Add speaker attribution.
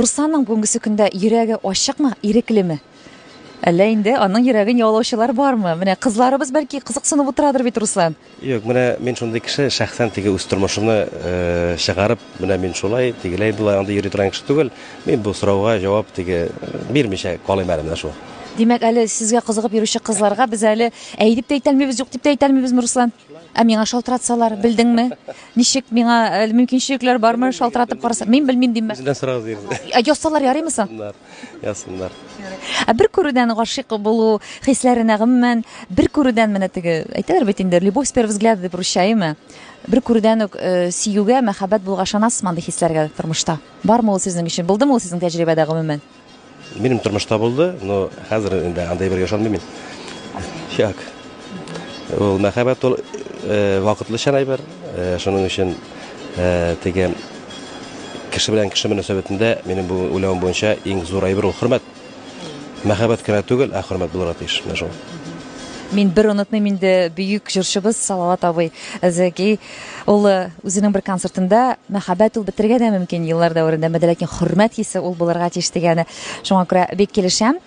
Speaker 1: Русланның бүгенгесе көндә йөрәге ачыкмы, иреклеме? Әллә инде аның йөрәген яулаучылар бармы? Менә кызларыбыз бәлки кызыксынып утырадыр бит, Руслан.
Speaker 2: Юк, менә мин шундый кеше, шәхсән теге үз тормышымны э, чыгарып, менә мин шулай, тегеләй, болай андый йөри торган кеше түгел. Мин бу сорауга җавап теге э, бирмичә калыйм әле менә шул.
Speaker 1: Димәк, әле сезгә кызыгып йөрүче кызларга без әле әй дип тә әйтәлмибез, юк дип тә әйтәлмибезме, Руслан? Ә миңа шалтыратсалар, белдеңме? Ничек миңа э, мөмкинчелекләр бармы шалтыратып караса? Мин белмим димме?
Speaker 2: Үзеннән сорагыз дигез.
Speaker 1: Ә язсалар ярыймы соң?
Speaker 2: Язсыннар, язсыннар.
Speaker 1: Ә бер күрүдән гашыйк булу хисләренә гомумән бер күрүдән менә теге әйтәләр бит инде любовь с первого взгляда дип русча, әйеме? Бер күрүдән үк э, сөюгә, мәхәббәт булуга ышанасызмы андый хисләргә тормышта? Бармы ул сезнең өчен? Булдымы ул сезнең тәҗрибәдә гомумән?
Speaker 2: Минем тормышта булды, но хәзер инде андый бергә ышанмыйм мин. Юк. Ул мәхәббәт ул э, вакытлыча әйбер. Э, шуның өчен э, теге кеше белән кеше мөнәсәбәтендә минем бу уйлавым буенча иң зур әйбер ул хөрмәт. Мәхәббәт кенә түгел, ә хөрмәт булырга тиеш. Менә шул.
Speaker 1: Мин бер онытмыйм инде бөек җырчыбыз Салават абый Зәки улы үзенең бер концертында мәхәббәт ул бетергә дә мөмкин еллар дәверендә, әмма дә ләкин хөрмәт хисе ул булырга тиеш дигәне. Шуңа күрә бик килешәм.